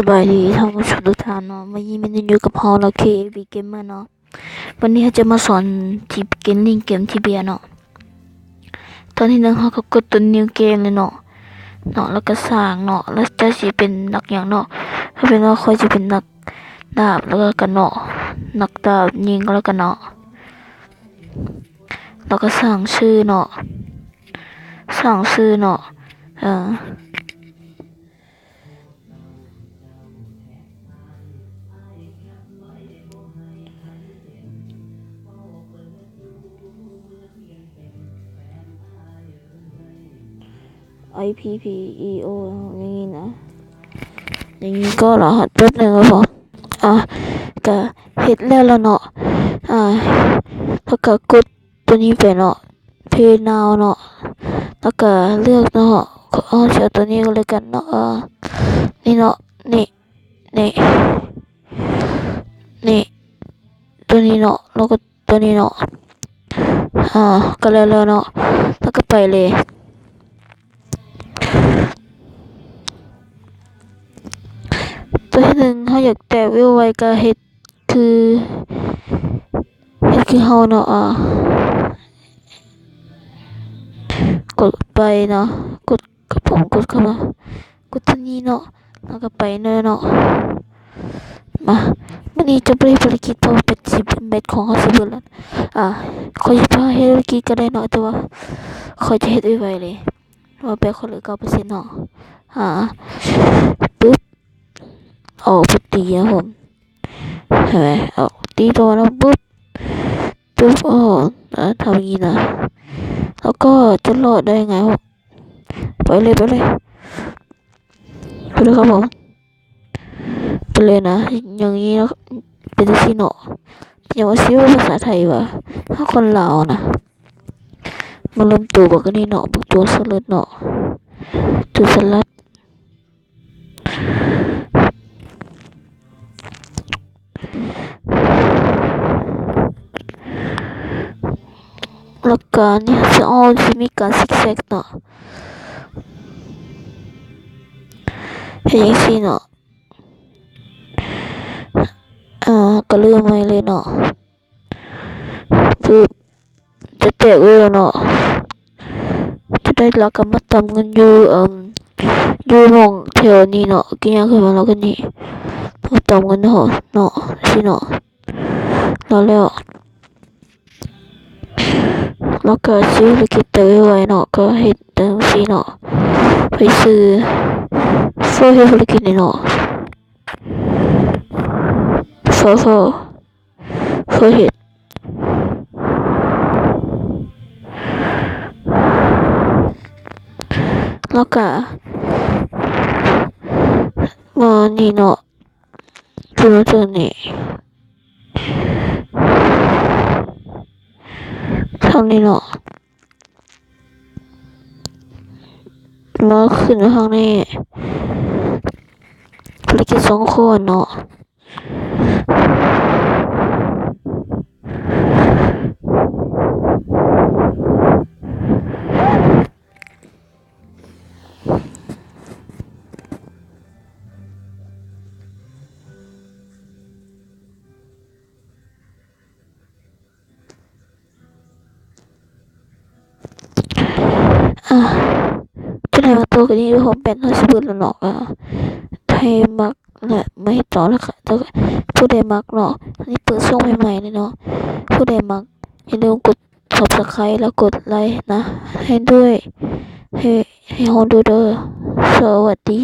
ສະບາຍດີທ່ານຜູ້ຊົມທຸກທ່ານເນາະ, ມື້ນີ້ແມ່ນຢູ່ກັບເຮົາເນາະ ເຄເອບີ ເກມເມີເນາະ. ວັນນີ້ເຮົາຈະມາສອນທີ່ເກມ ຫຼິ້ນເກມທີ່ເບຍເນາະ. ຕອນທີໜຶ່ງເຮົາກໍກົດຕົວ New Game ເລີຍເນາະ, ເນາະ ແລ້ວກໍສ້າງເນາະ, ແລ້ວເຈົ້າຊິເປັນນັກຫຍັງເນາະ? ເອົາເປັນວ່າຂ້ອຍຊິເປັນນັກດາບແລ້ວກັນເນາະ, ນັກດາບຍິງແລ້ວກັນເນາະ. ແລ້ວກໍສ້າງຊື່ເນາະ, ສ້າງຊື່ເນາະ, ເອີ ໄອ ພີ ພີ ອີ ໂອ ຢ່າງນີ້ນະ, ຢ່າງນີ້ກໍລະຫັດແປັບໜຶ່ງກໍພໍ. ອ່າ ກະເຮັດແລ້ວລະເນາະ. ອ່າ ແລ້ວກະກົດ ຕົວນີ້ໄປເນາະ, Play Now ເນາະ, ແລ້ວກະເລືອກເນາະ, ເຮົາຊິເອົາຕົວນີ້ກໍແລ້ວກັນເນາະ. ເອີ ນີ້ເນາະ, ນີ້ ນີ້ ນີ້ ຕົວນີ້ເນາະ, ແລ້ວກໍຕົວນີ້ເນາະ. ອ່າ ກໍແລ້ວແລ້ວເນາະ, ແລ້ວກໍໄປເລີຍ. ຕົວທີໜຶ່ງ ເຮົາຢາກແຕກເວວໄວ ກໍເຮັດຄື ເຮັດຄືເຮົາເນາະ, ອ່າ ກົດໄປເນາະ, ກົດ ກັບຜົມກົດເຂົ້າມາ, ກົດຕົວນີ້ເນາະ, ແລ້ວກໍໄປເລີຍເນາະ. ມາ ມື້ນີ້ຈະບໍ່ໄດ້ພາລະກິດ ເພາະວ່າແບັດຊິ ແບັດຂອງເຮົາຊິເບິດແລ້ວ. ອ່າ ຂ້ອຍຊິພາເຮັດພາລະກິດກໍໄດ້ເນາະ, ແຕ່ວ່າຂ້ອຍຈະເຮັດໄວໆເລີຍ ເພາະວ່າແບັດຂ້ອຍເຫຼືອເກົ້າເປີເຊັນເນາະ. ອ່າ ປຶບ ອອກໄປຕີນະຜົມ, ເຫັນໄໝ? ອອກ ຕີຕົວນະ ປຶບ ປຶບ ໂອ້ ເອີ ທຳຢ່າງນີ້ນະ ແລ້ວກໍຈະລອດໄດ້ໄງ? ໄປເລີຍ ໄປເລີຍ ໄປເລີຍຄັບຜົມ, ໄປເລີຍນະ. ຢ່າງນີ້ເນາະ ເປັນຈັ່ງຊີ້ເນາະ, ເປັນຫຍັງວ່າຊິເວົ້າພາສາໄທວະ? ເຮົາຄົນລາວນະ. ມາເລີ່ມໂຕບັກອັນນີ້ເນາະ, ບັກໂຕສະເລິດເນາະ, ໂຕສະຫຼັດ. ຫຼັກການນີ້ ເຮົາຊິມີການຊິກແຊັກເນາະ, ເຮັດຈັ່ງຊີ້ເນາະ. ເອີ ກໍເລີ່ມໃໝ່ເລີຍເນາະ. ຄືຈະແຕກເລີຍເນາະ, ຈະໄດ້ລັກກະມາຕຳເງິນຢູ່ ເອີ ຢູ່ໝ່ອງແຖວນີ້ເນາະ, ກິນຫຍັງຂຶ້ນມາແລ້ວກໍນີ້ ມາຕຳເງິນເນາະ, ເນາະ ຊີ້ເນາະ. ແລ້ວ ແລ້ວ ແລ້ວກໍຊິເຮັດທຸລະກິດໄວໆເນາະ, ກໍເຮັດຈັ່ງຊີ້ເນາະ, ໄປຊື້ ເຟີ້ເຮັດທຸລະກິດນີ້ເນາະ, ເຟີ້ ເຟີ້ ເພື່ອເຮັດ ແລ້ວກະມານີ້ເນາະ, ຄືມາເທິງນີ້ ທາງນີ້ເນາະ. ມາຂຶ້ນມາທາງນີ້ ພາລະກິດສອງຄົນເນາະ. ອ່າ ຈະໄດ້ມາຕໍ່ກັນອີກ ເພາະແບັດເຮົາຊິເບິດແລ້ວເນາະ. ອ່າ ໃຜມັກ ແລະ ມາເຮັດຕໍ່ນະຄະ ຜູ້ໃດມັກເນາະ, ອັນນີ້ເປີດຊ່ອງໃໝ່ໆເລີຍເນາະ. ຜູ້ໃດມັກ ຢ່າລືມກົດ Subscribe ແລະ ກົດໄລນະ ໃຫ້ດ້ວຍ ໃຫ້ ໃຫ້ເຮົາດ້ວຍເດີ. ສະຫວັດດີ.